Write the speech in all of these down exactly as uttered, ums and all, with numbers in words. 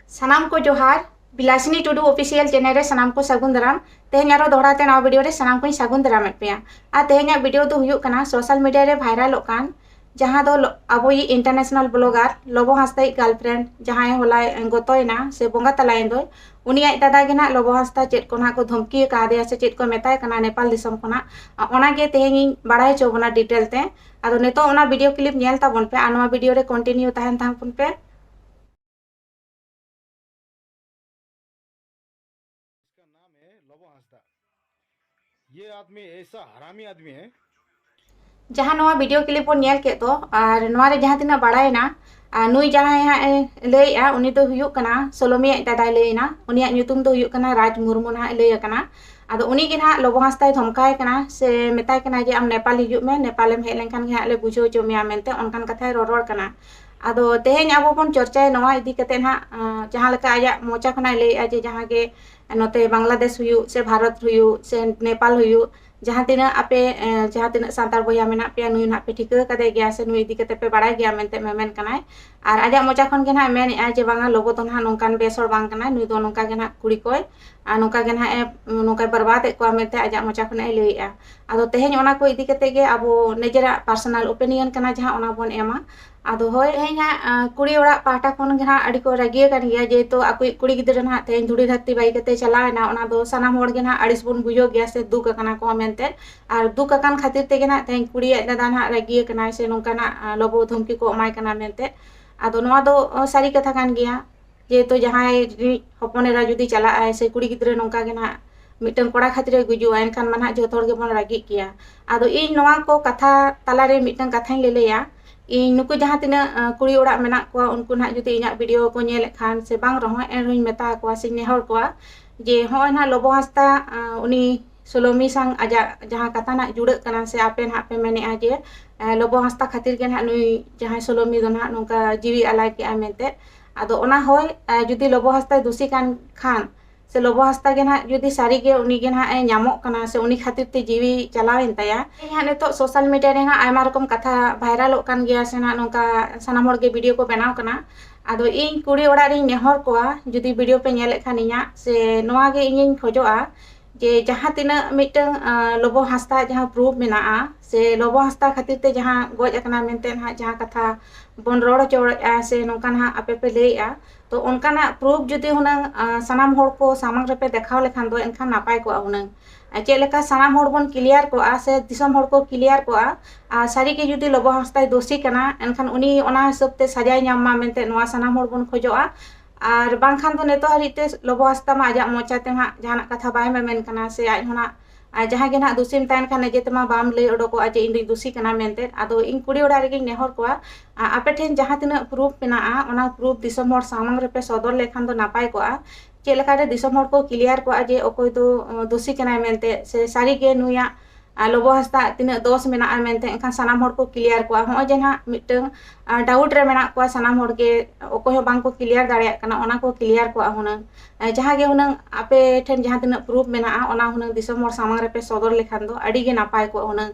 ᱥᱟᱱᱟᱢ ᱠᱚ ᱡᱚᱦᱟᱨ᱾ ᱵᱤᱞᱟᱥᱤᱱᱤ ᱴᱩᱰᱩ ᱚᱯᱷᱤᱥᱤᱭᱟᱞ ᱪᱮᱱᱮᱞ ᱨᱮ ᱥᱟᱱᱟᱢ ᱠᱚ ᱥᱟᱹᱜᱩᱱ ᱫᱟᱨᱟᱢ᱾ ᱛᱮᱦᱮᱧ ᱟᱨᱚ ᱫᱚᱦᱲᱟ ᱛᱮ ᱱᱟᱣᱟ ᱵᱷᱤᱰᱤᱭᱳ ᱨᱮ ᱥᱟᱱᱟᱢ ᱠᱚᱧ ᱥᱟᱹᱜᱩᱱ ᱫᱟᱨᱟᱢᱮᱫ ᱯᱮᱭᱟ᱾ ᱟᱨ ᱛᱮᱦᱮᱧᱟᱜ ᱵᱷᱤᱰᱤᱭᱳ ᱫᱚ ᱦᱩᱭᱩᱜ ᱠᱟᱱᱟ ᱥᱳᱥᱟᱞ ᱢᱤᱰᱤᱭᱟ ᱨᱮ ᱵᱷᱟᱭᱨᱟᱞᱚᱜ ᱠᱟᱱ, ᱡᱟᱦᱟᱸ ᱫᱚ ᱞᱚ-, ᱟᱵᱚᱭᱤᱡ ᱤᱱᱴᱟᱨᱱᱮᱥᱱᱟᱞ ᱵᱞᱚᱜᱟᱨ ᱞᱚᱵᱚ ᱦᱟᱸᱥᱫᱟᱭᱤᱡ ᱜᱟᱨᱞᱯᱷᱨᱮᱱᱰ, ᱡᱟᱦᱟᱸᱭ ᱦᱚᱞᱟᱭ ᱜᱚᱛᱚᱭᱮᱱᱟ ᱥᱮ ᱵᱚᱸᱜᱟ ᱛᱟᱞᱟᱭᱮᱱ ᱫᱚᱭ, ᱩᱱᱤ ᱟᱡ ᱫᱟᱫᱟ ᱜᱮ ᱱᱟᱦᱟᱜ ᱞᱚᱵᱚ ᱦᱟᱸᱥᱫᱟ ᱪᱮᱫ ᱠᱚ ᱱᱟᱦᱟᱜ ᱠᱚ ᱫᱷᱚᱢᱠᱤ ᱟᱠᱟᱫᱮᱭᱟ ᱥᱮ ᱪᱮᱫ ᱠᱚ ᱢᱮᱛᱟᱭ ᱠᱟᱱᱟ ᱱᱮᱯᱟᱞ ᱫᱤᱥᱚᱢ ᱠᱷᱚᱱᱟᱜ, ᱚᱱᱟᱜᱮ ᱛᱮᱦᱮᱧ ᱤᱧ ᱵᱟᱲᱟᱭ ᱦᱚᱪᱚ ᱵᱚᱱᱟ ᱰᱤᱴᱮᱞ ᱛᱮ᱾ ᱟᱫᱚ ᱱᱤᱛᱚᱜ ᱚᱱᱟ ᱵᱷᱤᱰᱤᱭᱳ ᱠᱞᱤᱯ ᱧᱮᱞ ᱛᱟᱵᱚᱱ ᱯᱮ ᱟᱨ ᱱᱚᱣᱟ ᱵᱷᱤᱰᱤᱭᱳ ᱨᱮ ᱠᱚᱱᱴᱤᱱᱤᱭᱩ ᱛᱟᱦᱮᱱ ᱛᱟᱵᱚᱱ ᱯᱮ᱾ इसका नाम है लोबो हांसदा। ये आदमी ऐसा हरामी आदमी है। ᱡᱟᱦᱟᱸ ᱱᱚᱣᱟ ᱵᱷᱤᱰᱤᱭᱳ ᱠᱞᱤᱯ ᱵᱚᱱ ᱧᱮᱞ ᱠᱮᱫ ᱫᱚ, ᱟᱨ ᱱᱚᱣᱟ ᱨᱮ ᱡᱟᱦᱟᱸ ᱛᱤᱱᱟᱹᱜ ᱵᱟᱲᱟᱭᱮᱱᱟ, ᱟᱨ ᱱᱩᱭ ᱡᱟᱦᱟᱸᱭ ᱦᱟᱸᱜ ᱮ ᱞᱟᱹᱭᱮᱜᱼᱟ, ᱩᱱᱤ ᱫᱚ ᱦᱩᱭᱩᱜ ᱠᱟᱱᱟ ᱥᱳᱞᱳᱢᱤ ᱟᱡ ᱫᱟᱫᱟᱭ ᱞᱟᱹᱭᱮᱱᱟ᱾ ᱩᱱᱤᱭᱟᱜ ᱧᱩᱛᱩᱢ ᱫᱚ ᱦᱩᱭᱩᱜ ᱠᱟᱱᱟ ᱨᱟᱡᱽ ᱢᱩᱨᱢᱩ ᱱᱟᱦᱟᱜ ᱞᱟᱹᱭ ᱟᱠᱟᱱᱟ᱾ ᱟᱫᱚ ᱩᱱᱤ ᱜᱮ ᱱᱟᱦᱟᱜ ᱞᱚᱵᱚ ᱦᱟᱸᱥᱫᱟᱭ ᱫᱷᱚᱢᱠᱟᱭ ᱠᱟᱱᱟ ᱥᱮ ᱢᱮᱛᱟᱭ ᱠᱟᱱᱟ ᱡᱮ, "ᱟᱢ ᱱᱮᱯᱟᱞ ᱦᱤᱡᱩᱜ ᱢᱮ, ᱱᱮᱯᱟᱞᱮᱢ ᱦᱮᱡ ᱞᱮᱱᱠᱷᱟᱱ ᱜᱮ ᱦᱟᱸᱜ ᱞᱮ ᱵᱩᱡᱷᱟᱹᱣ ᱦᱚᱪᱚ ᱢᱮᱭᱟ" ᱢᱮᱱᱛᱮ ᱚᱱᱠᱟᱱ ᱠᱟᱛᱷᱟᱭ ᱨᱚᱨᱚᱲ ᱠᱟᱱᱟ᱾ ᱟᱫᱚ ᱛᱮᱦᱮᱧ ᱟᱵᱚ ᱵᱚᱱ ᱪᱚᱨᱪᱟᱭᱟ ᱱᱚᱣᱟ ᱤᱫᱤ ᱠᱟᱛᱮ ᱱᱟᱦᱟᱜ, ᱟᱸ, ᱡᱟᱦᱟᱸ ᱞᱮᱠᱟ ᱟᱭᱟᱜ ᱢᱚᱪᱟ ᱠᱷᱚᱱᱟᱜ ᱮ ᱞᱟᱹᱭᱮᱜᱼᱟ ᱡᱮ, ᱡᱟᱦᱟᱸ ᱜᱮ ᱱᱚᱛᱮ ᱵᱟᱝᱞᱟᱫᱮᱥ ᱦᱩᱭᱩᱜ ᱥᱮ ᱵᱷᱟᱨᱚᱛ ᱦᱩᱭᱩᱜ ᱥᱮ ᱱᱮᱯᱟᱞ ᱦᱩᱭᱩᱜ, ᱡᱟᱦᱟᱸ ᱛᱤᱱᱟᱹᱜ ᱟᱯᱮ, ᱮ, ᱡᱟᱦᱟᱸ ᱛᱤᱱᱟᱹᱜ ᱥᱟᱱᱛᱟᱲ ᱵᱚᱭᱦᱟ ᱢᱮᱱᱟᱜ ᱯᱮᱭᱟ, ᱱᱩᱭ ᱱᱟᱦᱟᱜ ᱯᱮ ᱴᱷᱤᱠᱟᱹ ᱠᱟᱫᱮ ᱜᱮᱭᱟ ᱥᱮ ᱱᱩᱭ ᱤᱫᱤ ᱠᱟᱛᱮ ᱯᱮ ᱵᱟᱲᱟᱭ ᱜᱮᱭᱟ ᱢᱮᱱᱛᱮ ᱢᱮᱢᱮᱱ ᱠᱟᱱᱟᱭ᱾ ᱟᱨ ᱟᱡᱟᱜ ᱢᱚᱪᱟ ᱠᱷᱚᱱ ᱜᱮ ᱱᱟᱦᱟᱜ ᱢᱮᱱᱮᱜᱼᱟᱭ ᱡᱮ, "ᱵᱟᱝᱟ, ᱞᱚᱵᱚ ᱫᱚ ᱱᱟᱦᱟᱜ ᱱᱚᱝᱠᱟᱱ ᱵᱮᱥ ᱦᱚᱲ ᱵᱟᱝ ᱠᱟᱱᱟᱭ, ᱱᱩᱭ ᱫᱚ ᱱᱚᱝᱠᱟ ᱜᱮ ᱱᱟᱦᱟᱜ ᱠᱩᱲᱤ ᱠᱚᱭ, ᱟᱨ ᱱᱚᱝᱠᱟᱭ ᱵᱟᱨᱵᱟᱫᱮᱫ ᱠᱚᱣᱟ" ᱢᱮᱱᱛᱮ ᱟᱡᱟᱜ ᱢᱚᱪᱟ ᱠᱷᱚᱱᱟᱜ ᱮ ᱞᱟᱹᱭᱮᱜᱼᱟ᱾ ᱟᱫᱚ ᱛᱮᱦᱮᱧ ᱚᱱᱟ ᱠᱚ ᱤᱫᱤ ᱠᱟᱛᱮ ᱜᱮ ᱟᱵᱚ ᱱᱤᱡᱮᱨᱟᱜ ᱯᱟᱨᱥᱚᱱᱟᱞ ᱳᱯᱤᱱᱤᱭᱚᱱ ᱠᱟᱱᱟ ᱡᱟᱦᱟᱸ, ᱚᱱᱟ ᱵᱚᱱ ᱮᱢᱟ᱾ ᱟᱫᱚ ᱦᱳᱭ, ᱛᱮᱦᱮᱧ ᱦᱟᱸᱜ, ᱟᱸ, ᱠᱩᱲᱤ ᱚᱲᱟᱜ ᱯᱟᱦᱴᱟ ᱠᱷᱚᱱ ᱜᱮ ᱱᱟᱦᱟᱜ ᱟᱹᱰᱤ ᱠᱚ ᱨᱟᱹᱜᱤ ᱟᱠᱟᱱ ᱜᱮᱭᱟ, ᱡᱮᱦᱮᱛᱩ ᱟᱠᱚᱭᱤᱡ ᱠᱩᱲᱤ ᱜᱤᱫᱽᱨᱟᱹ ᱱᱟᱦᱟᱜ ᱛᱮᱦᱮᱧ ᱫᱷᱩᱲᱤ ᱫᱷᱟᱹᱨᱛᱤ ᱵᱟᱹᱜᱤ ᱠᱟᱛᱮ ᱪᱟᱞᱟᱣ ᱮᱱᱟ᱾ ᱚᱱᱟ ᱫᱚ ᱥᱟᱱᱟᱢ ᱦᱚᱲ ᱜᱮ ᱱᱟᱦᱟᱜ ᱟᱹᱲᱤᱥ ᱵᱚᱱ ᱵᱩᱡᱷᱟᱹᱣ ᱜᱮᱭᱟ ᱥᱮ ᱫᱩᱠ ᱟᱠᱟᱱᱟ ᱠᱚ ᱢᱮᱱᱛᱮ᱾ ᱟᱨ ᱫᱩᱠ ᱟᱠᱟᱱ ᱠᱷᱟᱹᱛᱤᱨ ᱛᱮᱜᱮ ᱱᱟᱦᱟᱜ ᱛᱮᱦᱮᱧ ᱠᱩᱲᱤ ᱟᱡ ᱫᱟᱫᱟ ᱱᱟᱦᱟᱜ ᱨᱟᱹᱜᱤ ᱟᱠᱟᱱᱟᱭ ᱥᱮ ᱱᱚᱝᱠᱟᱱᱟᱜ, ᱟᱸ, ᱞᱚᱵᱚ ᱫᱷᱚᱢᱠᱤ ᱠᱚ ᱮᱢᱟᱭ ᱠᱟᱱᱟ ᱢᱮᱱᱛᱮ᱾ ᱟᱫᱚ ᱱᱚᱣᱟ ᱫᱚ, ᱚ, ᱥᱟᱹᱨᱤ ᱠᱟᱛᱷᱟ ᱠᱟᱱ ᱜᱮᱭᱟ᱾ ᱡᱮᱦᱮᱛᱩ ᱡᱟᱦᱟᱸᱭ ᱨᱤᱱᱤᱡ ᱦᱚᱯᱚᱱ ᱮᱨᱟ ᱡᱩᱫᱤ ᱪᱟᱞᱟᱜ ᱟᱭ ᱥᱮ ᱠᱩᱲᱤ ᱜᱤᱫᱽᱨᱟᱹ ᱱᱚᱝᱠᱟ ᱜᱮ ᱱᱟᱦᱟᱜ ᱢᱤᱫᱴᱟᱝ ᱠᱚᱲᱟ ᱠᱷᱟᱹᱛᱤᱨ ᱮ ᱜᱩᱡᱩᱜᱼᱟ, ᱮᱱᱠᱷᱟᱱ ᱢᱟ ᱱᱟᱦᱟᱜ ᱡᱚᱛᱚ ᱦᱚᱲ ᱜᱮᱵᱚᱱ ᱨᱟᱹᱜᱤᱜ ᱜᱮᱭᱟ᱾ ᱟᱫᱚ ᱤᱧ ᱱᱚᱣᱟ ᱠᱚ ᱠᱟᱛᱷᱟ ᱛᱟᱞᱟᱨᱮ ᱢᱤᱫᱴᱟᱝ ᱠᱟᱛᱷᱟᱧ ᱞᱟᱹᱞᱟᱹᱭᱟ᱾ ᱤᱧ ᱱᱩᱠᱩ ᱡᱟᱦᱟᱸ ᱛᱤᱱᱟᱹᱜ, ᱟᱸ, ᱠᱩᱲᱤ ᱚᱲᱟᱜ ᱢᱮᱱᱟᱜ ᱠᱚᱣᱟ, ᱩᱱᱠᱩ ᱱᱟᱦᱟᱜ ᱡᱩᱫᱤ ᱤᱧᱟᱹᱜ ᱵᱷᱤᱰᱤᱭᱳ ᱠᱚ ᱧᱮᱞᱮᱫ ᱠᱷᱟᱱ ᱥᱮ ᱵᱟᱝ ᱨᱮᱦᱚᱸ, ᱮᱱ ᱨᱮᱦᱚᱸᱧ ᱢᱮᱛᱟ ᱠᱚᱣᱟ ᱥᱮᱧ ᱱᱮᱦᱚᱨ ᱠᱚᱣᱟ ᱡᱮ ᱦᱚᱸᱜᱼᱚᱭ ᱱᱟᱦᱟᱜ ᱞᱚᱵᱚ ᱦᱟᱸᱥᱫᱟ, ᱟᱸ, ᱩᱱᱤ ᱥᱳᱞᱳᱢᱤ ᱥᱟᱝ ᱟᱡᱟᱜ ᱡᱟᱦᱟᱸ ᱠᱟᱛᱷᱟ ᱱᱟᱦᱟᱜ ᱡᱩᱲᱟᱹᱜ ᱠᱟᱱᱟ ᱥᱮ ᱟᱯᱮ ᱱᱟᱦᱟᱜ ᱯᱮ ᱢᱮᱱᱮᱜᱼᱟ ᱡᱮ, ᱟᱸ, ᱞᱚᱵᱚ ᱦᱟᱸᱥᱫᱟ ᱠᱷᱟᱹᱛᱤᱨ ᱜᱮ ᱱᱟᱦᱟᱜ ᱱᱩᱭ ᱡᱟᱦᱟᱸᱭ ᱥᱳᱞᱳᱢᱤ ᱫᱚ ᱱᱟᱦᱟᱜ ᱱᱚᱝᱠᱟ ᱡᱤᱣᱤ ᱟᱞᱟᱭ ᱠᱮᱜᱼᱟ ᱢᱮᱱᱛᱮ᱾ ᱟᱫᱚ ᱚᱱᱟ ᱦᱳᱭ, ᱟᱸ, ᱡᱩᱫᱤ ᱞᱚᱵᱚ ᱦᱟᱸᱥᱫᱟᱭ ᱫᱩᱥᱤ ᱠᱟᱱ ᱠᱷᱟᱱ, ᱥᱮ ᱞᱚᱵᱚ ᱦᱟᱸᱥᱫᱟ ᱜᱮ ᱱᱟᱦᱟᱜ ᱡᱩᱫᱤ ᱥᱟᱹᱨᱤ ᱜᱮ ᱩᱱᱤ ᱜᱮ ᱱᱟᱦᱟᱜ ᱮ ᱧᱟᱢᱚᱜ ᱠᱟᱱᱟ ᱥᱮ ᱩᱱᱤ ᱠᱷᱟᱹᱛᱤᱨ ᱛᱮ ᱡᱤᱣᱤ ᱪᱟᱞᱟᱣᱮᱱ ᱛᱟᱭᱟ᱾ ᱛᱮᱦᱮᱧ ᱦᱟᱸᱜ ᱱᱤᱛᱚᱜ ᱥᱳᱥᱟᱞ ᱢᱤᱰᱤᱭᱟ ᱨᱮ ᱱᱟᱦᱟᱜ ᱟᱭᱢᱟ ᱨᱚᱠᱚᱢ ᱠᱟᱛᱷᱟ ᱵᱷᱟᱭᱨᱟᱞᱚᱜ ᱠᱟᱱ ᱜᱮᱭᱟ ᱥᱮ ᱱᱟᱦᱟᱜ ᱱᱚᱝᱠᱟ ᱥᱟᱱᱟᱢ ᱦᱚᱲ ᱜᱮ ᱵᱷᱤᱰᱤᱭᱳ ᱠᱚ ᱵᱮᱱᱟᱣ ᱠᱟᱱᱟ᱾ ᱟᱫᱚ ᱤᱧ ᱠᱩᱲᱤ ᱚᱲᱟᱜ ᱨᱤᱧ ᱱᱮᱦᱚᱨ ᱠᱚᱣᱟ, ᱡᱩᱫᱤ ᱵᱷᱤᱰᱤᱭᱳ ᱯᱮ ᱧᱮᱞᱮᱫ ᱠᱷᱟᱱ ᱤᱧᱟᱹᱜ, ᱥᱮ ᱱᱚᱣᱟ ᱜᱮ ᱤᱧᱤᱧ ᱠᱷᱚᱡᱚᱜᱼᱟ ᱡᱮ ᱡᱟᱦᱟᱸ ᱛᱤᱱᱟᱹᱜ ᱢᱤᱫᱴᱟᱝ ᱞᱚᱵᱚ ᱦᱟᱸᱥᱫᱟ ᱡᱟᱦᱟᱸ ᱯᱨᱩᱯᱷ ᱢᱮᱱᱟᱜᱼᱟ, ᱥᱮ ᱞᱚᱵᱚ ᱦᱟᱸᱥᱫᱟ ᱠᱷᱟᱹᱛᱤᱨ ᱛᱮ ᱡᱟᱦᱟᱸ ᱜᱚᱡ ᱟᱠᱟᱱᱟ ᱢᱮᱱᱛᱮ ᱱᱟᱦᱟᱜ ᱡᱟᱦᱟᱸ ᱠᱟᱛᱷᱟ ᱵᱚᱱ ᱨᱚᱲ ᱦᱚᱪᱚᱭᱮᱫᱼᱟ, ᱥᱮ ᱱᱚᱝᱠᱟ ᱱᱟᱦᱟᱜ ᱟᱯᱮ ᱯᱮ ᱞᱟᱹᱭᱮᱫᱼᱟ, ᱛᱚ ᱚᱱᱠᱟᱱᱟᱜ ᱯᱨᱩᱯᱷ ᱡᱩᱫᱤ ᱦᱩᱱᱟᱹᱝ ᱥᱟᱱᱟᱢ ᱦᱚᱲ ᱠᱚ ᱥᱟᱢᱟᱝ ᱨᱮᱯᱮ ᱫᱮᱠᱷᱟᱣ ᱞᱮᱠᱷᱟᱱ ᱫᱚ ᱮᱱᱠᱷᱟᱱ ᱱᱟᱯᱟᱭ ᱠᱚᱜᱼᱟ ᱦᱩᱱᱟᱹᱝ᱾ ᱪᱮᱫ ᱞᱮᱠᱟ ᱥᱟᱱᱟᱢ ᱦᱚᱲ ᱵᱚᱱ ᱠᱞᱤᱭᱟᱨ ᱠᱚᱜᱼᱟ ᱥᱮ ᱫᱤᱥᱚᱢ ᱦᱚᱲ ᱠᱚ ᱠᱞᱤᱭᱟᱨ ᱠᱚᱜᱼᱟ, ᱟᱨ ᱥᱟᱹᱨᱤ ᱜᱮ ᱡᱩᱫᱤ ᱞᱚᱵᱚ ᱦᱟᱸᱥᱫᱟᱭ ᱫᱳᱥᱤ ᱠᱟᱱᱟ, ᱮᱱᱠᱷᱟᱱ ᱩᱱᱤ ᱚᱱᱟ ᱦᱤᱥᱟᱹᱵ ᱛᱮ ᱥᱟᱡᱟᱭ ᱧᱟᱢ ᱢᱟ ᱢᱮᱱᱛᱮ ᱱᱚᱣᱟ ᱥᱟᱱᱟᱢ ᱦᱚᱲ ᱵᱚᱱ ᱠᱷᱚᱡᱚᱜᱼᱟ᱾ ᱟᱨ ᱵᱟᱝᱠᱷᱟᱱ ᱫᱚ ᱱᱤᱛᱚᱜ ᱦᱟᱹᱨᱤᱡ ᱛᱮ ᱞᱚᱵᱚ ᱦᱟᱸᱥᱫᱟ ᱢᱟ ᱟᱡᱟᱜ ᱢᱚᱪᱟ ᱛᱮ ᱦᱟᱸᱜ ᱡᱟᱦᱟᱱᱟᱜ ᱠᱟᱛᱷᱟ ᱵᱟᱭ ᱢᱮᱢᱮᱱ ᱠᱟᱱᱟ, ᱥᱮ ᱟᱡ ᱦᱚᱸ ᱱᱟᱜ ᱟᱨ ᱡᱟᱦᱟᱸᱭ ᱜᱮ ᱱᱟᱦᱟᱜ ᱫᱩᱥᱤᱢ ᱛᱟᱦᱮᱱ ᱠᱷᱟᱱ ᱱᱤᱡᱮ ᱛᱮᱢᱟ ᱵᱟᱢ ᱞᱟᱹᱭ ᱚᱰᱚᱠᱚᱜᱼᱟ ᱡᱮ ᱤᱧ ᱫᱩᱧ ᱫᱩᱥᱤ ᱠᱟᱱᱟ ᱢᱮᱱᱛᱮ᱾ ᱟᱫᱚ ᱤᱧ ᱠᱩᱲᱤ ᱚᱲᱟᱜ ᱨᱮᱜᱮᱧ ᱱᱮᱦᱚᱨ ᱠᱚᱣᱟ, ᱟᱯᱮ ᱴᱷᱮᱱ ᱡᱟᱦᱟᱸ ᱛᱤᱱᱟᱹᱜ ᱯᱨᱩᱯᱷ ᱢᱮᱱᱟᱜᱼᱟ, ᱚᱱᱟ ᱯᱨᱩᱯᱷ ᱫᱤᱥᱚᱢ ᱦᱚᱲ ᱥᱟᱢᱟᱝ ᱨᱮᱯᱮ ᱥᱚᱫᱚᱨ ᱞᱮᱠᱷᱟᱱ ᱫᱚ ᱱᱟᱯᱟᱭ ᱠᱚᱜᱼᱟ᱾ ᱪᱮᱫ ᱞᱮᱠᱟᱨᱮ ᱫᱤᱥᱚᱢ ᱦᱚᱲ ᱠᱚ ᱠᱞᱤᱭᱟᱨ ᱠᱚᱜᱼᱟ ᱡᱮ ᱚᱠᱚᱭ ᱫᱚ ᱫᱩᱥᱤ ᱠᱟᱱᱟᱭ ᱢᱮᱱᱛᱮ, ᱥᱮ ᱥᱟᱹᱨᱤ ᱜᱮ ᱱᱩᱭᱟᱜ ᱞᱚᱵᱚ ᱦᱟᱸᱥᱫᱟ ᱛᱤᱱᱟᱹᱜ ᱫᱚᱥ ᱢᱮᱱᱟᱜᱼᱟ ᱢᱮᱱᱛᱮ, ᱮᱱᱠᱷᱟᱱ ᱥᱟᱱᱟᱢ ᱦᱚᱲ ᱠᱚ ᱠᱞᱤᱭᱟᱨ ᱠᱚᱜᱼᱟ᱾ ᱦᱚᱸᱜᱼᱚᱭ ᱡᱮ ᱱᱟᱦᱟᱜ ᱢᱤᱫᱴᱟᱝ ᱰᱟᱣᱩᱴ ᱨᱮ ᱢᱮᱱᱟᱜ ᱠᱚᱣᱟ ᱥᱟᱱᱟᱢ ᱦᱚᱲ ᱜᱮ, ᱚᱠᱚᱭ ᱦᱚᱸ ᱵᱟᱝ ᱠᱚ ᱠᱞᱤᱭᱟᱨ ᱫᱟᱲᱮᱭᱟᱜ ᱠᱟᱱᱟ, ᱚᱱᱟ ᱠᱚ ᱠᱞᱤᱭᱟᱨ ᱠᱚᱜᱼᱟ ᱦᱩᱱᱟᱹᱝ᱾ ᱡᱟᱦᱟᱸ ᱜᱮ ᱦᱩᱱᱟᱹᱝ ᱟᱯᱮ ᱴᱷᱮᱱ ᱡᱟᱦᱟᱸ ᱛᱤᱱᱟᱹᱜ ᱯᱨᱩᱯᱷ ᱢᱮᱱᱟᱜᱼᱟ, ᱚᱱᱟ ᱦᱩᱱᱟᱹᱝ ᱫᱤᱥᱚᱢ ᱦᱚᱲ ᱥᱟᱢᱟᱝ ᱨᱮᱯᱮ ᱥᱚᱫᱚᱨ ᱞᱮᱠᱷᱟᱱ ᱫᱚ ᱟᱹᱰᱤ ᱜᱮ ᱱᱟᱯᱟᱭ ᱠᱚᱜᱼᱟ ᱦᱩᱱᱟᱹᱝ᱾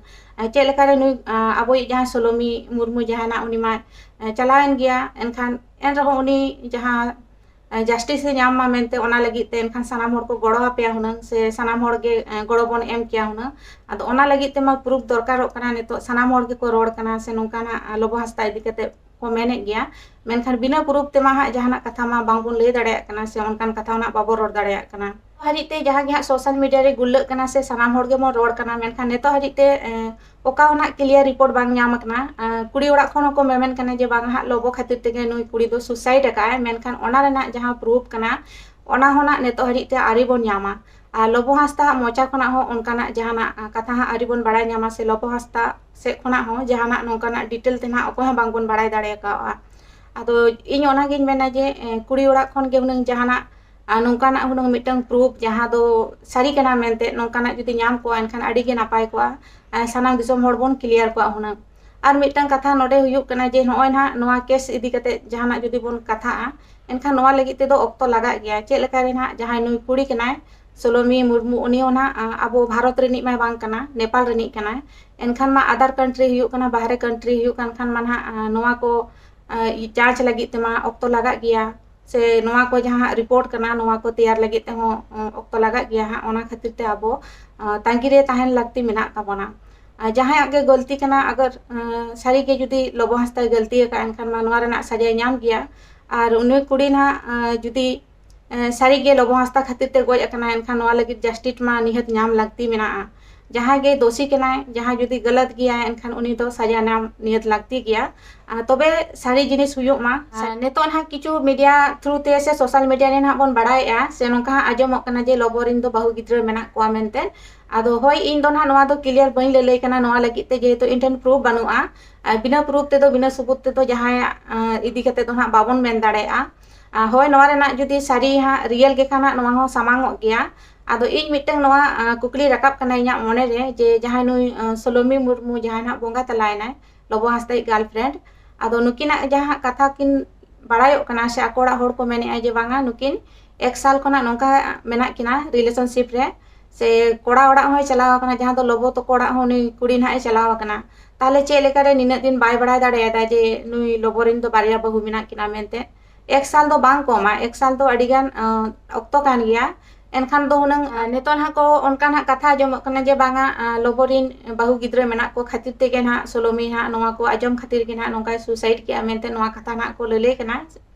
ᱪᱮᱫ ᱞᱮᱠᱟᱨᱮ ᱱᱩᱭ ᱟᱵᱚᱭᱤᱡ ᱡᱟᱦᱟᱸᱭ ᱥᱳᱞᱳᱢᱤ ᱢᱩᱨᱢᱩ ᱡᱟᱦᱟᱱᱟᱜ ᱩᱱᱤ ᱢᱟ ᱪᱟᱞᱟᱣᱮᱱ ᱜᱮᱭᱟ, ᱮᱱᱠᱷᱟᱱ ᱮᱱ ᱨᱮᱦᱚᱸ ᱩᱱᱤ ᱡᱟᱦᱟᱸ ᱡᱟᱥᱴᱤᱥ ᱮ ᱧᱟᱢ ᱢᱟ ᱢᱮᱱᱛᱮ, ᱚᱱᱟ ᱞᱟᱹᱜᱤᱫ ᱛᱮ ᱮᱱᱠᱷᱟᱱ ᱥᱟᱱᱟᱢ ᱦᱚᱲ ᱠᱚ ᱜᱚᱲᱚ ᱟᱯᱮᱭᱟ ᱦᱩᱱᱟᱹᱝ, ᱥᱮ ᱥᱟᱱᱟᱢ ᱦᱚᱲ ᱜᱮ ᱜᱚᱲᱚ ᱵᱚᱱ ᱮᱢ ᱠᱮᱭᱟ ᱦᱩᱱᱟᱹᱝ᱾ ᱟᱫᱚ ᱚᱱᱟ ᱞᱟᱹᱜᱤᱫ ᱛᱮᱢᱟ ᱯᱨᱩᱯᱷ ᱫᱚᱨᱠᱟᱨᱚᱜ ᱠᱟᱱᱟ᱾ ᱱᱤᱛᱚᱜ ᱥᱟᱱᱟᱢ ᱦᱚᱲ ᱜᱮᱠᱚ ᱨᱚᱲ ᱠᱟᱱᱟ ᱥᱮ ᱱᱚᱝᱠᱟᱱᱟᱜ ᱞᱚᱵᱚ ᱦᱟᱸᱥᱫᱟ ᱤᱫᱤ ᱠᱟᱛᱮ ᱠᱚ ᱢᱮᱱᱮᱫ ᱜᱮᱭᱟ, ᱢᱮᱱᱠᱷᱟᱱ ᱵᱤᱱᱟᱹ ᱯᱨᱩᱯᱷ ᱛᱮᱢᱟ ᱦᱟᱸᱜ ᱡᱟᱦᱟᱱᱟᱜ ᱠᱟᱛᱷᱟ ᱢᱟ ᱵᱟᱝᱵᱚᱱ ᱞᱟᱹᱭ ᱫᱟᱲᱮᱭᱟᱜ ᱠᱟᱱᱟ ᱥᱮ ᱚᱱᱠᱟᱱ ᱠᱟᱛᱷᱟ ᱦᱚᱸ ᱱᱟᱜ ᱵᱟᱵᱚᱱ ᱨᱚᱲ ᱫᱟᱲᱮᱭᱟᱜ ᱠᱟᱱᱟ᱾ ᱦᱟᱹᱨᱤᱡ ᱛᱮ ᱡᱟᱦᱟᱸ ᱜᱮ ᱦᱟᱸᱜ ᱥᱳᱥᱟᱞ ᱢᱤᱰᱤᱭᱟ ᱨᱮ ᱜᱩᱨᱞᱟᱹᱜ ᱠᱟᱱᱟ ᱥᱮ ᱥᱟᱱᱟᱢ ᱦᱚᱲ ᱜᱮᱵᱚᱱ ᱨᱚᱲ ᱠᱟᱱᱟ, ᱢᱮᱱᱠᱷᱟᱱ ᱱᱤᱛᱚᱜ ᱦᱟᱹᱨᱤᱡ ᱛᱮ ᱚᱠᱟ ᱦᱚᱸ ᱱᱟᱜ ᱠᱞᱤᱭᱟᱨ ᱨᱤᱯᱳᱨᱴ ᱵᱟᱝ ᱧᱟᱢ ᱟᱠᱟᱱᱟ᱾ ᱠᱩᱲᱤ ᱚᱲᱟᱜ ᱠᱷᱚᱱ ᱦᱚᱸᱠᱚ ᱢᱮᱢᱮᱱ ᱠᱟᱱᱟ ᱡᱮ ᱵᱟᱝ ᱦᱟᱸᱜ ᱞᱚᱵᱚ ᱠᱷᱟᱹᱛᱤᱨ ᱛᱮᱜᱮ ᱱᱩᱭ ᱠᱩᱲᱤ ᱫᱚ ᱥᱩᱥᱟᱭᱤᱰ ᱟᱠᱟᱫᱼᱟᱭ, ᱢᱮᱱᱠᱷᱟᱱ ᱚᱱᱟ ᱨᱮᱱᱟᱜ ᱡᱟᱦᱟᱸ ᱯᱨᱩᱯᱷ ᱠᱟᱱᱟ, ᱚᱱᱟ ᱦᱚᱸ ᱱᱟᱜ ᱱᱤᱛᱚᱜ ᱦᱟᱹᱨᱤᱡ ᱛᱮ ᱟᱹᱣᱨᱤ ᱵᱚᱱ ᱧᱟᱢᱟ᱾ ᱟᱨ ᱞᱚᱵᱚ ᱦᱟᱸᱥᱫᱟ ᱦᱟᱸᱜ ᱢᱚᱪᱟ ᱠᱷᱚᱱᱟᱜ ᱦᱚᱸ ᱚᱱᱠᱟᱱᱟᱜ ᱡᱟᱦᱟᱱᱟᱜ ᱠᱟᱛᱷᱟ ᱦᱟᱸᱜ ᱟᱹᱣᱨᱤ ᱵᱚᱱ ᱵᱟᱲᱟᱭ ᱧᱟᱢᱟ, ᱥᱮ ᱞᱚᱵᱚ ᱦᱟᱸᱥᱫᱟ ᱥᱮᱫ ᱠᱷᱚᱱᱟᱜ ᱦᱚᱸ ᱡᱟᱦᱟᱱᱟᱜ ᱱᱚᱝᱠᱟᱱᱟᱜ ᱰᱤᱴᱮᱞ ᱛᱮ ᱱᱟᱜ ᱚᱠᱚᱭ ᱦᱚᱸ ᱵᱟᱝᱵᱚᱱ ᱵᱟᱲᱟᱭ ᱫᱟᱲᱮ ᱠᱟᱣᱟ᱾ ᱟᱫᱚ ᱤᱧ ᱚᱱᱟᱜᱤᱧ ᱢᱮᱱᱟ ᱡᱮ ᱠᱩᱲᱤ ᱚᱲᱟᱜ ᱠᱷᱚᱱ ᱜᱮ ᱦᱩᱱᱟᱹᱝ ᱡᱟᱦᱟᱱᱟᱜ ᱱᱚᱝᱠᱟᱱᱟᱜ ᱦᱩᱱᱟᱹᱝ ᱢᱤᱫᱴᱟᱝ ᱯᱨᱩᱯᱷ ᱡᱟᱦᱟᱸ ᱫᱚ ᱥᱟᱹᱨᱤ ᱠᱟᱱᱟ ᱢᱮᱱᱛᱮ ᱱᱚᱝᱠᱟᱱᱟᱜ ᱡᱩᱫᱤ ᱧᱟᱢ ᱠᱚᱜᱼᱟ, ᱮᱱᱠᱷᱟᱱ ᱟᱹᱰᱤ ᱜᱮ ᱱᱟᱯᱟᱭ ᱠᱚᱜᱼᱟ᱾ ᱥᱟᱱᱟᱢ ᱫᱤᱥᱚᱢ ᱦᱚᱲ ᱵᱚᱱ ᱠᱞᱤᱭᱟᱨ ᱠᱚᱜᱼᱟ ᱦᱩᱱᱟᱹᱝ᱾ ᱟᱨ ᱢᱤᱫᱴᱟᱝ ᱠᱟᱛᱷᱟ ᱱᱚᱰᱮ ᱦᱩᱭᱩᱜ ᱠᱟᱱᱟ ᱡᱮ ᱱᱚᱜᱼᱚᱭ ᱱᱟᱦᱟᱜ ᱱᱚᱣᱟ ᱠᱮᱥ ᱤᱫᱤ ᱠᱟᱛᱮ ᱡᱟᱦᱟᱱᱟᱜ ᱡᱩᱫᱤ ᱵᱚᱱ ᱠᱟᱛᱷᱟᱜᱼᱟ, ᱮᱱᱠᱷᱟᱱ ᱱᱚᱣᱟ ᱞᱟᱹᱜᱤᱫ ᱛᱮᱫᱚ ᱚᱠᱛᱚ ᱞᱟᱜᱟᱜ ᱜᱮᱭᱟ᱾ ᱪᱮᱫ ᱞᱮᱠᱟ ᱨᱮ ᱱᱟᱦᱟᱜ ᱡᱟᱦᱟᱸᱭ ᱱᱩᱭ ᱠᱩᱲᱤ ᱠᱟᱱᱟᱭ, ᱥᱳᱞᱳᱢᱤ ᱢᱩᱨᱢᱩ, ᱩᱱᱤ ᱦᱚᱸ ᱱᱟᱦᱟᱜ ᱟᱵᱚ ᱵᱷᱟᱨᱚᱛ ᱨᱤᱱᱤᱡ ᱢᱟᱭ ᱵᱟᱝ ᱠᱟᱱᱟ, ᱱᱮᱯᱟᱞ ᱨᱤᱱᱤᱡ ᱠᱟᱱᱟᱭ᱾ ᱮᱱᱠᱷᱟᱱ ᱢᱟ ᱟᱫᱟᱨ ᱠᱟᱱᱴᱨᱤ ᱦᱩᱭᱩᱜ ᱠᱟᱱᱟ, ᱵᱟᱦᱨᱮ ᱠᱟᱱᱴᱨᱤ ᱦᱩᱭᱩᱜ ᱠᱟᱱ ᱠᱷᱟᱱ ᱢᱟ ᱱᱟᱦᱟᱜ ᱱᱚᱣᱟ ᱠᱚ ᱡᱟᱸᱪ ᱞᱟᱹᱜᱤᱫ ᱛᱮᱢᱟ ᱚᱠᱛᱚ ᱞᱟᱜᱟᱜ ᱜᱮᱭᱟ, ᱥᱮ ᱱᱚᱣᱟ ᱠᱚ ᱡᱟᱦᱟᱸ ᱨᱤᱯᱳᱨᱴ ᱠᱟᱱᱟ, ᱱᱚᱣᱟ ᱠᱚ ᱛᱮᱭᱟᱨ ᱞᱟᱹᱜᱤᱫ ᱛᱮᱦᱚᱸ ᱚᱠᱛᱚ ᱞᱟᱜᱟᱜ ᱜᱮᱭᱟ ᱦᱟᱸᱜ᱾ ᱚᱱᱟ ᱠᱷᱟᱹᱛᱤᱨ ᱛᱮ ᱟᱵᱚ ᱛᱟᱺᱜᱤ ᱨᱮ ᱛᱟᱦᱮᱱ ᱞᱟᱹᱠᱛᱤ ᱢᱮᱱᱟᱜ ᱛᱟᱵᱚᱱᱟ᱾ ᱟᱨ ᱡᱟᱦᱟᱸᱭᱟᱜ ᱜᱮ ᱜᱟᱹᱞᱛᱤ ᱠᱟᱱᱟ, ᱟᱜᱟᱨ ᱥᱟᱹᱨᱤ ᱜᱮ ᱡᱩᱫᱤ ᱞᱚᱵᱚ ᱦᱟᱸᱥᱫᱟᱭ ᱜᱟᱹᱞᱛᱤ ᱟᱠᱟᱫ, ᱮᱱᱠᱷᱟᱱ ᱢᱟ ᱱᱚᱣᱟ ᱨᱮᱱᱟᱜ ᱥᱟᱡᱟᱭ ᱧᱟᱢ ᱜᱮᱭᱟ᱾ ᱟᱨ ᱩᱱᱤ ᱠᱩᱲᱤ ᱱᱟᱦᱟᱜ ᱡᱩᱫᱤ ᱥᱟᱹᱨᱤ ᱜᱮ ᱞᱚᱵᱚ ᱦᱟᱸᱥᱫᱟ ᱠᱷᱟᱹᱛᱤᱨ ᱛᱮ ᱜᱚᱡ ᱟᱠᱟᱱᱟ, ᱮᱱᱠᱷᱟᱱ ᱱᱚᱣᱟ ᱞᱟᱹᱜᱤᱫ ᱡᱟᱥᱴᱤᱥ ᱢᱟ ᱱᱤᱦᱟᱹᱛ ᱧᱟᱢ ᱞᱟᱹᱠᱛᱤ ᱢᱮᱱᱟᱜᱼᱟ᱾ ᱡᱟᱦᱟᱸᱭ ᱜᱮ ᱫᱳᱥᱤ ᱠᱟᱱᱟᱭ, ᱡᱟᱦᱟᱸᱭ ᱡᱩᱫᱤ ᱜᱟᱞᱟᱛ ᱜᱮᱭᱟᱭ, ᱮᱱᱠᱷᱟᱱ ᱩᱱᱤ ᱫᱚ ᱥᱟᱡᱟ ᱧᱟᱢ ᱱᱤᱦᱟᱹᱛ ᱞᱟᱹᱠᱛᱤ ᱜᱮᱭᱟ᱾ ᱟᱨ ᱛᱚᱵᱮ ᱥᱟᱹᱨᱤ ᱡᱤᱱᱤᱥ ᱦᱩᱭᱩᱜ ᱢᱟ᱾ ᱟᱨ ᱱᱤᱛᱚᱜ ᱱᱟᱦᱟᱜ ᱠᱤᱪᱷᱩ ᱢᱤᱰᱤᱭᱟ ᱛᱷᱨᱩ ᱛᱮ ᱥᱮ ᱥᱳᱥᱟᱞ ᱢᱤᱰᱤᱭᱟ ᱨᱮ ᱱᱟᱦᱟᱜ ᱵᱚᱱ ᱵᱟᱲᱟᱭᱮᱫᱼᱟ, ᱥᱮ ᱱᱚᱝᱠᱟ ᱦᱟᱸᱜ ᱟᱸᱡᱚᱢᱚᱜ ᱠᱟᱱᱟ ᱡᱮ ᱞᱚᱵᱚ ᱨᱮᱱ ᱫᱚ ᱵᱟᱹᱦᱩ ᱜᱤᱫᱽᱨᱟᱹ ᱢᱮᱱᱟᱜ ᱠᱚᱣᱟ ᱢᱮᱱᱛᱮ᱾ ᱟᱫᱚ ᱦᱳᱭ, ᱤᱧ ᱫᱚ ᱱᱟᱦᱟᱜ ᱱᱚᱣᱟ ᱫᱚ ᱠᱞᱤᱭᱟᱨ ᱵᱟᱹᱧ ᱞᱟᱹᱞᱟᱹᱭ ᱠᱟᱱᱟ ᱱᱚᱣᱟ ᱞᱟᱹᱜᱤᱫ ᱛᱮ, ᱡᱮᱦᱮᱛᱩ ᱤᱧ ᱴᱷᱮᱱ ᱯᱨᱩᱯᱷ ᱵᱟᱹᱱᱩᱜᱼᱟ᱾ ᱟᱨ ᱵᱤᱱᱟᱹ ᱯᱨᱩᱯᱷ ᱛᱮᱫᱚ, ᱵᱤᱱᱟᱹ ᱥᱩᱵᱩᱛ ᱛᱮᱫᱚ ᱡᱟᱦᱟᱸᱭᱟᱜ ᱤᱫᱤ ᱠᱟᱛᱮ ᱫᱚ ᱱᱟᱦᱟᱜ ᱵᱟᱵᱚᱱ ᱢᱮᱱ ᱫᱟᱲᱮᱭᱟᱜᱼᱟ᱾ ᱟᱨ ᱦᱳᱭ, ᱱᱚᱣᱟ ᱨᱮᱱᱟᱜ ᱡᱩᱫᱤ ᱥᱟᱹᱨᱤ ᱦᱟᱸᱜ, ᱨᱤᱭᱮᱞ ᱜᱮ ᱠᱷᱟᱱ ᱦᱟᱸᱜ, ᱱᱚᱣᱟ ᱦᱚᱸ ᱥᱟᱢᱟᱝ ᱚᱜ ᱜᱮᱭᱟ᱾ ᱟᱫᱚ ᱤᱧ ᱢᱤᱫᱴᱟᱝ ᱱᱚᱣᱟ ᱠᱩᱠᱞᱤ ᱨᱟᱠᱟᱵ ᱠᱟᱱᱟ ᱤᱧᱟᱹᱜ ᱢᱚᱱᱮ ᱨᱮ, ᱡᱮ ᱡᱟᱦᱟᱸᱭ ᱱᱩᱭ ᱥᱳᱞᱳᱢᱤ ᱢᱩᱨᱢᱩ, ᱡᱟᱦᱟᱸᱭ ᱱᱟᱦᱟᱜ ᱵᱚᱸᱜᱟ ᱛᱟᱞᱟᱭᱮᱱᱟᱭ, ᱞᱚᱵᱚ ᱦᱟᱸᱥᱫᱟᱭᱤᱡ ᱜᱟᱨᱞᱯᱷᱨᱮᱱᱰ, ᱟᱫᱚ ᱱᱩᱠᱤᱱᱟᱜ ᱡᱟᱦᱟᱸ ᱠᱟᱛᱷᱟ ᱠᱤᱱ ᱵᱟᱲᱟᱭᱚᱜ ᱠᱟᱱᱟ, ᱥᱮ ᱟᱠᱚ ᱚᱲᱟᱜ ᱦᱚᱲ ᱠᱚ ᱢᱮᱱᱮᱫᱼᱟ ᱡᱮ ᱵᱟᱝᱟ, ᱱᱩᱠᱤᱱ ᱮᱠ ᱥᱟᱞ ᱠᱷᱚᱱᱟᱜ ᱱᱚᱝᱠᱟ ᱢᱮᱱᱟᱜ ᱠᱤᱱᱟ ᱨᱤᱞᱮᱥᱚᱱᱥᱤᱯ ᱨᱮ, ᱥᱮ ᱠᱚᱲᱟ ᱚᱲᱟᱜ ᱦᱚᱸᱭ ᱪᱟᱞᱟᱣ ᱟᱠᱟᱱᱟ, ᱡᱟᱦᱟᱸ ᱫᱚ ᱞᱚᱵᱚ ᱛᱟᱠᱚ ᱚᱲᱟᱜ ᱦᱚᱸ ᱩᱱᱤ ᱠᱩᱲᱤ ᱱᱟᱦᱟᱜ ᱮ ᱪᱟᱞᱟᱣ ᱟᱠᱟᱱᱟ᱾ ᱛᱟᱦᱚᱞᱮ ᱪᱮᱫ ᱞᱮᱠᱟᱨᱮ ᱱᱤᱱᱟᱹᱜ ᱫᱤᱱ ᱵᱟᱭ ᱵᱟᱲᱟᱭ ᱫᱟᱲᱮᱭᱟᱫᱟ ᱡᱮ ᱱᱩᱭ ᱞᱚᱵᱚ ᱨᱮᱱ ᱫᱚ ᱵᱟᱨᱭᱟ ᱵᱟᱹᱦᱩ ᱢᱮᱱᱟᱜ ᱠᱤᱱᱟ ᱢᱮᱱᱛᱮ? ᱮᱠ ᱥᱟᱞ ᱫᱚ ᱵᱟᱝ ᱠᱚᱢᱟ, ᱮᱠ ᱥᱟᱞ ᱫᱚ ᱟᱹᱰᱤ ᱜᱟᱱ ᱚᱠᱛᱚ ᱠᱟᱱ ᱜᱮᱭᱟ᱾ ᱮᱱᱠᱷᱟᱱ ᱫᱚ ᱦᱩᱱᱟᱹᱝ ᱱᱤᱛᱚᱜ ᱱᱟᱦᱟᱜ ᱠᱚ ᱚᱱᱠᱟ ᱱᱟᱦᱟᱜ ᱠᱟᱛᱷᱟ ᱟᱸᱡᱚᱢᱚᱜ ᱠᱟᱱᱟ ᱡᱮ ᱵᱟᱝᱟ, ᱞᱚᱵᱚ ᱨᱮᱱ ᱵᱟᱹᱦᱩ ᱜᱤᱫᱽᱨᱟᱹ ᱢᱮᱱᱟᱜ ᱠᱚ ᱠᱷᱟᱹᱛᱤᱨ ᱛᱮᱜᱮ ᱱᱟᱦᱟᱜ ᱥᱳᱞᱳᱢᱤ ᱱᱟᱦᱟᱜ ᱱᱚᱣᱟ ᱠᱚ ᱟᱸᱡᱚᱢ ᱠᱷᱟᱹᱛᱤᱨ ᱜᱮ ᱱᱟᱦᱟᱜ ᱱᱚᱝᱠᱟᱭ ᱥᱩᱭᱥᱟᱭᱤᱰ ᱠᱮᱜᱼᱟ ᱢᱮᱱᱛᱮ ᱱᱚᱣᱟ ᱠᱟᱛᱷᱟ ᱱᱟᱦᱟᱜ ᱠᱚ ᱞᱟᱹᱞᱟᱹᱭ ᱠᱟᱱᱟ,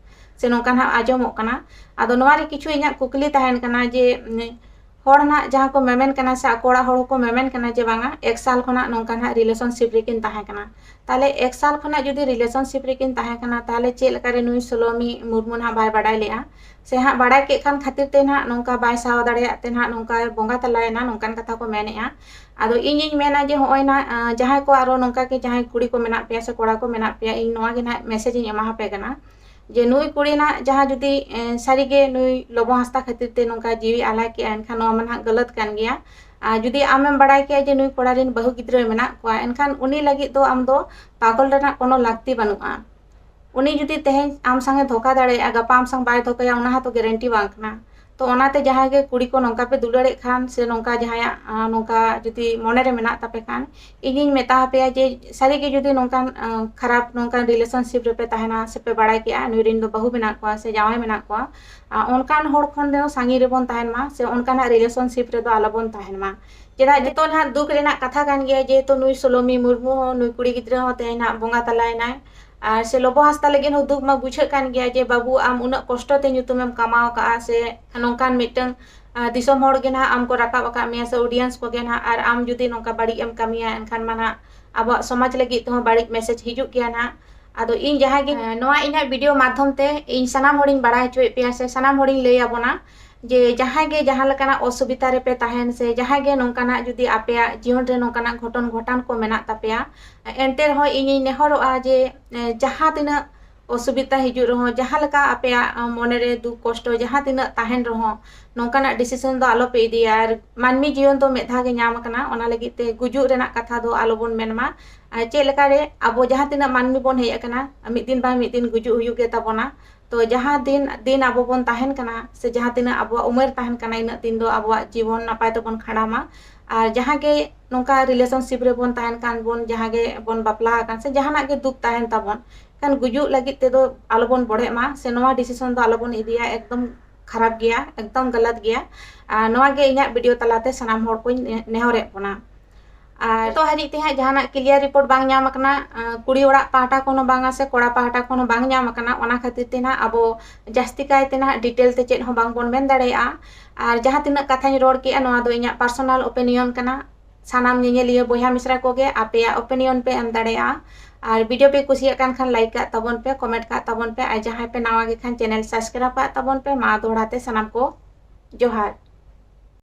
ᱥᱮ ᱱᱚᱝᱠᱟ ᱱᱟᱦᱟᱜ ᱟᱸᱡᱚᱢᱚᱜ ᱠᱟᱱᱟ᱾ ᱟᱫᱚ ᱱᱚᱣᱟ ᱨᱮ ᱠᱤᱪᱷᱩ ᱤᱧᱟᱹᱜ ᱠᱩᱠᱞᱤ ᱛᱟᱦᱮᱱ ᱠᱟᱱᱟ ᱡᱮ, ᱦᱚᱲ ᱱᱟᱦᱟᱜ ᱡᱟᱦᱟᱸ ᱠᱚ ᱢᱮᱢᱮᱱ ᱠᱟᱱᱟ, ᱥᱮ ᱟᱠᱚ ᱚᱲᱟᱜ ᱦᱚᱲ ᱦᱚᱸᱠᱚ ᱢᱮᱢᱮᱱ ᱠᱟᱱᱟ ᱡᱮ ᱵᱟᱝᱟ, ᱮᱠ ᱥᱟᱞ ᱠᱷᱚᱱᱟᱜ ᱱᱚᱝᱠᱟ ᱱᱟᱦᱟᱜ ᱨᱤᱞᱮᱥᱚᱱᱥᱤᱯ ᱨᱮᱠᱤᱱ ᱛᱟᱦᱮᱸ ᱠᱟᱱᱟ᱾ ᱛᱟᱦᱚᱞᱮ ᱮᱠ ᱥᱟᱞ ᱠᱷᱚᱱᱟᱜ ᱡᱩᱫᱤ ᱨᱤᱞᱮᱥᱚᱱᱥᱤᱯ ᱨᱮᱠᱤᱱ ᱛᱟᱦᱮᱸ ᱠᱟᱱᱟ, ᱛᱟᱦᱚᱞᱮ ᱪᱮᱫ ᱞᱮᱠᱟᱨᱮ ᱱᱩᱭ ᱥᱳᱞᱳᱢᱤ ᱢᱩᱨᱢᱩ ᱱᱟᱦᱟᱜ ᱵᱟᱭ ᱵᱟᱰᱟᱭ ᱞᱮᱜᱼᱟ? ᱥᱮ ᱦᱟᱸᱜ ᱵᱟᱰᱟᱭ ᱠᱮᱫ ᱠᱷᱟᱱ ᱠᱷᱟᱹᱛᱤᱨ ᱛᱮ ᱱᱟᱦᱟᱜ ᱱᱚᱝᱠᱟ ᱵᱟᱭ ᱥᱟᱦᱟᱣ ᱫᱟᱲᱮᱭᱟᱜ ᱛᱮ ᱱᱟᱦᱟᱜ ᱱᱚᱝᱠᱟ ᱵᱚᱸᱜᱟ ᱛᱟᱞᱟᱭᱮᱱᱟ, ᱱᱚᱝᱠᱟᱱ ᱠᱟᱛᱷᱟ ᱠᱚ ᱢᱮᱱᱮᱜᱼᱟ᱾ ᱟᱫᱚ ᱤᱧᱤᱧ ᱢᱮᱱᱟ ᱡᱮ ᱦᱚᱸᱜᱼᱚᱭ ᱱᱟᱦᱟᱜ, ᱟᱸ, ᱡᱟᱦᱟᱸᱭ ᱠᱚ ᱟᱨᱚ ᱱᱚᱝᱠᱟ ᱜᱮ ᱡᱟᱦᱟᱸᱭ ᱠᱩᱲᱤ ᱠᱚ ᱢᱮᱱᱟᱜ ᱯᱮᱭᱟ ᱥᱮ ᱠᱚᱲᱟ ᱠᱚ ᱢᱮᱱᱟᱜ ᱯᱮᱭᱟ, ᱤᱧ ᱱᱚᱣᱟ ᱜᱮ ᱱᱟᱦᱟᱜ ᱢᱮᱥᱮᱡᱽ ᱤᱧ ᱮᱢᱟ ᱦᱟᱯᱮ ᱠᱟᱱᱟ᱾ ᱡᱮ ᱱᱩᱭ ᱠᱩᱲᱤ ᱱᱟᱜ ᱡᱟᱦᱟᱸ ᱡᱩᱫᱤ, ᱮ, ᱥᱟᱹᱨᱤᱜᱮ ᱱᱩᱭ ᱞᱚᱵᱚ ᱦᱟᱸᱥᱫᱟ ᱠᱷᱟᱹᱛᱤᱨ ᱛᱮ ᱱᱚᱝᱠᱟ ᱡᱤᱣᱤ ᱟᱞᱟᱭ ᱠᱮᱜᱼᱟ, ᱮᱱᱠᱷᱟᱱ ᱱᱚᱣᱟ ᱢᱟ ᱱᱟᱦᱟᱜ ᱜᱟᱹᱞᱟᱹᱛ ᱠᱟᱱ ᱜᱮᱭᱟ᱾ ᱟᱨ ᱡᱩᱫᱤ ᱟᱢᱮᱢ ᱵᱟᱲᱟᱭ ᱠᱮᱭᱟ ᱡᱮ ᱱᱩᱭ ᱠᱚᱲᱟ ᱨᱮᱱ ᱵᱟᱹᱦᱩ ᱜᱤᱫᱽᱨᱟᱹ ᱢᱮᱱᱟᱜ ᱠᱚᱣᱟ, ᱮᱱᱠᱷᱟᱱ ᱩᱱᱤ ᱞᱟᱹᱜᱤᱫ ᱫᱚ ᱟᱢ ᱫᱚ ᱯᱟᱜᱚᱞ ᱨᱮᱱᱟᱜ ᱠᱳᱱᱳ ᱞᱟᱹᱠᱛᱤ ᱵᱟᱹᱱᱩᱜᱼᱟ᱾ ᱩᱱᱤ ᱡᱩᱫᱤ ᱛᱮᱦᱮᱧ ᱟᱢ ᱥᱟᱝᱮ ᱫᱷᱳᱠᱟ ᱫᱟᱲᱮᱭᱟᱜᱼᱟ, ᱜᱟᱯᱟ ᱟᱢ ᱥᱟᱝ ᱵᱟᱭ ᱫᱷᱳᱠᱟᱭᱟ, ᱚᱱᱟ ᱦᱚᱸᱛᱚ ᱜᱮᱨᱮᱱᱴᱤ ᱵᱟᱝ ᱠᱟᱱᱟ᱾ ᱛᱚ ᱚᱱᱟᱛᱮ ᱡᱟᱦᱟᱸᱭ ᱜᱮ ᱠᱩᱲᱤ ᱠᱚ ᱱᱚᱝᱠᱟ ᱯᱮ ᱫᱩᱞᱟᱹᱲᱮᱫ ᱠᱷᱟᱱ ᱥᱮ ᱱᱚᱝᱠᱟ ᱡᱟᱦᱟᱸᱭᱟᱜ ᱟᱸ, ᱱᱚᱝᱠᱟ ᱡᱩᱫᱤ ᱢᱚᱱᱮᱨᱮ ᱢᱮᱱᱟᱜ ᱛᱟᱯᱮ ᱠᱷᱟᱱ, ᱤᱧᱤᱧ ᱢᱮᱛᱟ ᱟᱯᱮᱭᱟ ᱡᱮ ᱥᱟᱹᱨᱤᱜᱮ ᱡᱩᱫᱤ ᱱᱚᱝᱠᱟᱱ ᱟᱸ, ᱠᱷᱟᱨᱟᱯ ᱱᱚᱝᱠᱟᱱ ᱨᱤᱞᱮᱥᱚᱱᱥᱤᱯ ᱨᱮᱯᱮ ᱛᱟᱦᱮᱱᱟ ᱥᱮᱯᱮ ᱵᱟᱲᱟᱭ ᱠᱮᱜᱼᱟ ᱱᱩᱭ ᱨᱮᱱ ᱫᱚ ᱵᱟᱹᱦᱩ ᱢᱮᱱᱟᱜ ᱠᱚᱣᱟ ᱥᱮ ᱡᱟᱶᱟᱭ ᱢᱮᱱᱟᱜ ᱠᱚᱣᱟ, ᱟᱸ, ᱚᱱᱠᱟᱱ ᱦᱚᱲ ᱠᱷᱚᱱ ᱫᱚ ᱥᱟᱺᱜᱤᱧ ᱨᱮᱵᱚᱱ ᱛᱟᱦᱮᱱ ᱢᱟ ᱥᱮ ᱚᱱᱠᱟᱱᱟᱜ ᱨᱤᱞᱮᱥᱚᱱᱥᱤᱯ ᱨᱮᱫᱚ ᱟᱞᱚᱵᱚᱱ ᱛᱟᱦᱮᱱ ᱢᱟ᱾ ᱪᱮᱫᱟᱜ ᱱᱤᱛᱚᱜ ᱱᱟᱦᱟᱜ ᱫᱩᱠ ᱨᱮᱱᱟᱜ ᱠᱟᱛᱷᱟ ᱠᱟᱱ ᱜᱮᱭᱟ, ᱡᱮᱦᱮᱛᱩ ᱱᱩᱭ ᱥᱳᱞᱳᱢᱤ ᱢᱩᱨᱢᱩ ᱦᱚᱸ ᱱᱩᱭ ᱠᱩᱲᱤ ᱜᱤᱫᱽᱨᱟᱹ ᱦᱚᱸ ᱛᱮᱦᱮᱧ ᱱᱟᱦᱟᱜ ᱵᱚᱸᱜᱟ ᱛᱟᱞᱟᱭᱮᱱᱟᱭ᱾ ᱟᱨ ᱥᱮ ᱞᱚᱵᱚ ᱦᱟᱸᱥᱫᱟ ᱞᱟᱹᱜᱤᱫ ᱦᱚᱸ ᱫᱩᱠ ᱢᱟ ᱵᱩᱡᱷᱟᱹᱜ ᱠᱟᱱ ᱜᱮᱭᱟ ᱡᱮ ᱵᱟᱹᱵᱩ ᱟᱢ ᱩᱱᱟᱹᱜ ᱠᱚᱥᱴᱚ ᱛᱮ ᱧᱩᱛᱩᱢᱮᱢ ᱠᱟᱢᱟᱣ ᱠᱟᱜᱼᱟ ᱥᱮ ᱱᱚᱝᱠᱟᱱ ᱢᱤᱫᱴᱟᱝ ᱟᱸ, ᱫᱤᱥᱚᱢ ᱦᱚᱲ ᱜᱮ ᱱᱟᱦᱟᱜ ᱟᱢ ᱠᱚ ᱨᱟᱠᱟᱵ ᱟᱠᱟᱫ ᱢᱮᱭᱟ ᱥᱮ ᱚᱰᱤᱭᱮᱱᱥ ᱠᱚᱜᱮ ᱱᱟᱦᱟᱜ, ᱟᱨ ᱟᱢ ᱡᱩᱫᱤ ᱱᱚᱝᱠᱟ ᱵᱟᱹᱲᱤᱡ ᱮᱢ ᱠᱟᱹᱢᱤᱭᱟ ᱮᱱᱠᱷᱟᱱ ᱢᱟ ᱱᱟᱦᱟᱜ ᱟᱵᱚᱣᱟᱜ ᱥᱚᱢᱟᱡᱽ ᱞᱟᱹᱜᱤᱫ ᱛᱮᱦᱚᱸ ᱵᱟᱹᱲᱤᱡ ᱢᱮᱥᱮᱡᱽ ᱦᱤᱡᱩᱜ ᱜᱮᱭᱟ ᱱᱟᱦᱟᱜ᱾ ᱟᱫᱚ ᱤᱧ ᱡᱟᱦᱟᱸ ᱜᱮ ᱱᱚᱣᱟ ᱤᱧᱟᱹᱜ ᱵᱷᱤᱰᱤᱭᱳ ᱢᱟᱫᱽᱫᱷᱚᱢ ᱛᱮ ᱤᱧ ᱥᱟᱱᱟᱢ ᱦᱚᱲᱤᱧ ᱵᱟᱲᱟᱭ ᱦᱚᱪᱚᱭᱮᱫ ᱯᱮᱭᱟ ᱥᱮ ᱥᱟᱱᱟᱢ ᱦᱚᱲᱤᱧ ᱞᱟᱹᱭ ᱟᱵᱚᱱᱟ ᱡᱮ ᱡᱟᱦᱟᱸᱭ ᱜᱮ ᱡᱟᱦᱟᱸ ᱞᱮᱠᱟᱱᱟᱜ ᱚᱥᱩᱵᱤᱫᱷᱟ ᱨᱮᱯᱮ ᱛᱟᱦᱮᱱ ᱥᱮ ᱡᱟᱦᱟᱸᱭ ᱜᱮ ᱱᱚᱝᱠᱟᱱᱟᱜ ᱡᱩᱫᱤ ᱟᱯᱮᱭᱟᱜ ᱡᱤᱭᱚᱱ ᱨᱮ ᱱᱚᱝᱠᱟᱱᱟᱜ ᱜᱷᱚᱴᱚᱱ ᱜᱷᱚᱴᱟᱱ ᱠᱚ ᱢᱮᱱᱟᱜ ᱛᱟᱯᱮᱭᱟ, ᱮᱱᱛᱮ ᱨᱮᱦᱚᱸ ᱤᱧᱤᱧ ᱱᱮᱦᱚᱨᱚᱜᱼᱟ ᱡᱮ ᱮ, ᱡᱟᱦᱟᱸ ᱛᱤᱱᱟᱹᱜ ᱚᱥᱩᱵᱤᱫᱷᱟ ᱦᱤᱡᱩᱜ ᱨᱮᱦᱚᱸ, ᱡᱟᱦᱟᱸ ᱞᱮᱠᱟ ᱟᱯᱮᱭᱟᱜ ᱟᱸ, ᱢᱚᱱᱮᱨᱮ ᱫᱩᱠ ᱠᱚᱥᱴᱚ ᱡᱟᱦᱟᱸ ᱛᱤᱱᱟᱹᱜ ᱛᱟᱦᱮᱱ ᱨᱮᱦᱚᱸ, ᱱᱚᱝᱠᱟᱱᱟᱜ ᱰᱤᱥᱤᱥᱚᱱ ᱫᱚ ᱟᱞᱚᱯᱮ ᱤᱫᱤᱭᱟ᱾ ᱟᱨ ᱢᱟᱹᱱᱢᱤ ᱡᱤᱭᱚᱱ ᱫᱚ ᱢᱤᱫ ᱫᱷᱟᱣ ᱜᱮ ᱧᱟᱢ ᱟᱠᱟᱱᱟ, ᱚᱱᱟ ᱞᱟᱹᱜᱤᱫ ᱛᱮ ᱜᱩᱡᱩᱜ ᱨᱮᱱᱟᱜ ᱠᱟᱛᱷᱟ ᱫᱚ ᱟᱞᱚᱵᱚᱱ ᱢᱮᱱ ᱢᱟ᱾ ᱟᱨ ᱪᱮᱫ ᱞᱮᱠᱟᱨᱮ ᱟᱵᱚ ᱡᱟᱦᱟᱸ ᱛᱤᱱᱟᱹᱜ ᱢᱟᱹᱱᱢᱤ ᱵᱚᱱ ᱦᱮᱡ ᱟᱠᱟᱱᱟ, ᱢᱤᱫ ᱫᱤᱱ ᱵᱟᱝ ᱢᱤᱫ ᱫᱤᱱ ᱜᱩᱡᱩᱜ ᱦᱩᱭᱩᱜ ᱜᱮ ᱛᱟᱵᱚᱱᱟ᱾ ᱛᱚ ᱡᱟᱦᱟᱸ ᱫᱤᱱ ᱫᱤᱱ ᱟᱵᱚ ᱵᱚᱱ ᱛᱟᱦᱮᱱ ᱠᱟᱱᱟ ᱥᱮ ᱡᱟᱦᱟᱸ ᱛᱤᱱᱟᱹᱜ ᱟᱵᱚᱣᱟᱜ ᱩᱢᱮᱨ ᱛᱟᱦᱮᱱ ᱠᱟᱱᱟ, ᱤᱱᱟᱹᱜ ᱫᱤᱱ ᱫᱚ ᱟᱵᱚᱣᱟᱜ ᱡᱤᱵᱚᱱ ᱱᱟᱯᱟᱭ ᱛᱮᱵᱚᱱ ᱠᱷᱟᱸᱰᱟᱣ ᱢᱟ᱾ ᱟᱨ ᱡᱟᱦᱟᱸ ᱜᱮ ᱱᱚᱝᱠᱟ ᱨᱤᱞᱮᱥᱚᱱᱥᱤᱯ ᱨᱮᱵᱚᱱ ᱛᱟᱦᱮᱱ ᱠᱟᱱ ᱵᱚᱱ, ᱡᱟᱦᱟᱸ ᱜᱮ ᱵᱚᱱ ᱵᱟᱯᱞᱟ ᱟᱠᱟᱱ ᱥᱮ ᱡᱟᱦᱟᱱᱟᱜ ᱜᱮ ᱫᱩᱠ ᱛᱟᱦᱮᱱ ᱛᱟᱵᱚᱱ, ᱠᱷᱟᱱ ᱜᱩᱡᱩᱜ ᱞᱟᱹᱜᱤᱫ ᱛᱮᱫᱚ ᱟᱞᱚᱵᱚᱱ ᱵᱚᱲᱦᱮᱜ ᱢᱟ ᱥᱮ ᱱᱚᱣᱟ ᱰᱤᱥᱤᱥᱚᱱ ᱫᱚ ᱟᱞᱚᱵᱚᱱ ᱤᱫᱤᱭᱟ, ᱮᱠᱫᱚᱢ ᱠᱷᱟᱨᱟᱯ ᱜᱮᱭᱟ, ᱮᱠᱫᱚᱢ ᱜᱟᱞᱟᱛ ᱜᱮᱭᱟ᱾ ᱟᱨ ᱱᱚᱣᱟ ᱜᱮ ᱤᱧᱟᱹᱜ ᱵᱷᱤᱰᱤᱭᱳ ᱛᱟᱞᱟᱛᱮ ᱥᱟᱱᱟᱢ ᱦᱚᱲ ᱠᱚᱧ ᱱᱮ-, ᱱᱮᱦᱚᱨᱮᱫ ᱵᱚᱱᱟ᱾ ᱟᱨ ᱱᱤᱛᱚᱜ ᱦᱟᱹᱨᱤᱡ ᱛᱮ ᱦᱟᱸᱜ ᱡᱟᱦᱟᱱᱟᱜ ᱠᱞᱤᱭᱟᱨ ᱨᱤᱯᱳᱨᱴ ᱵᱟᱝ ᱧᱟᱢ ᱟᱠᱟᱱᱟ, ᱟᱸ, ᱠᱩᱲᱤ ᱚᱲᱟᱜ ᱯᱟᱦᱴᱟ ᱠᱷᱚᱱ ᱦᱚᱸ ᱵᱟᱝᱟ ᱥᱮ ᱠᱚᱲᱟ ᱯᱟᱦᱴᱟ ᱠᱷᱚᱱ ᱦᱚᱸ ᱵᱟᱝ ᱧᱟᱢ ᱟᱠᱟᱱᱟ, ᱚᱱᱟ ᱠᱷᱟᱹᱛᱤᱨ ᱛᱮ ᱱᱟᱦᱟᱜ ᱟᱵᱚ ᱡᱟᱹᱥᱛᱤ ᱠᱟᱭᱛᱮ ᱱᱟᱦᱟᱜ ᱰᱤᱴᱮᱞ ᱛᱮ ᱪᱮᱫ ᱦᱚᱸ ᱵᱟᱝᱵᱚᱱ ᱢᱮᱱ ᱫᱟᱲᱮᱭᱟᱜᱼᱟ᱾ ᱟᱨ ᱡᱟᱦᱟᱸ ᱛᱤᱱᱟᱹᱜ ᱠᱟᱛᱷᱟᱧ ᱨᱚᱲ ᱠᱮᱜᱼᱟ, ᱱᱚᱣᱟ ᱫᱚ ᱤᱧᱟᱹᱜ ᱯᱟᱨᱥᱚᱱᱟᱞ ᱳᱯᱤᱱᱤᱭᱚᱱ ᱠᱟᱱᱟ᱾ ᱥᱟᱱᱟᱢ ᱧᱮᱧᱮᱞᱤᱭᱟᱹ ᱵᱚᱭᱦᱟ ᱢᱤᱥᱨᱟ ᱠᱚᱜᱮ ᱟᱯᱮᱭᱟᱜ ᱳᱯᱤᱱᱤᱭᱚᱱ ᱯᱮ ᱮᱢ ᱫᱟᱲᱮᱭᱟᱜᱼᱟ᱾ ᱟᱨ ᱵᱷᱤᱰᱤᱭᱳ ᱯᱮ ᱠᱩᱥᱤᱭᱟᱜ ᱠᱟᱱ ᱠᱷᱟᱱ ᱞᱟᱭᱤᱠ ᱠᱟᱜ ᱛᱟᱵᱚᱱ ᱯᱮ, ᱠᱚᱢᱮᱱᱴ ᱠᱟᱜ ᱛᱟᱵᱚᱱ ᱯᱮ, ᱟᱨ ᱡᱟᱦᱟᱸᱭ ᱯᱮ ᱱᱟᱣᱟ ᱜᱮ ᱠᱷᱟᱱ ᱪᱮᱱᱮᱞ ᱥᱟᱵᱥᱠᱨᱟᱭᱤᱵ ᱠᱟᱜ ᱛᱟᱵᱚᱱ ᱯᱮ᱾ ᱢᱟ ᱫᱚᱦᱲᱟ ᱛᱮ ᱥᱟᱱᱟᱢ ᱠᱚ ᱡᱚᱦᱟᱨ᱾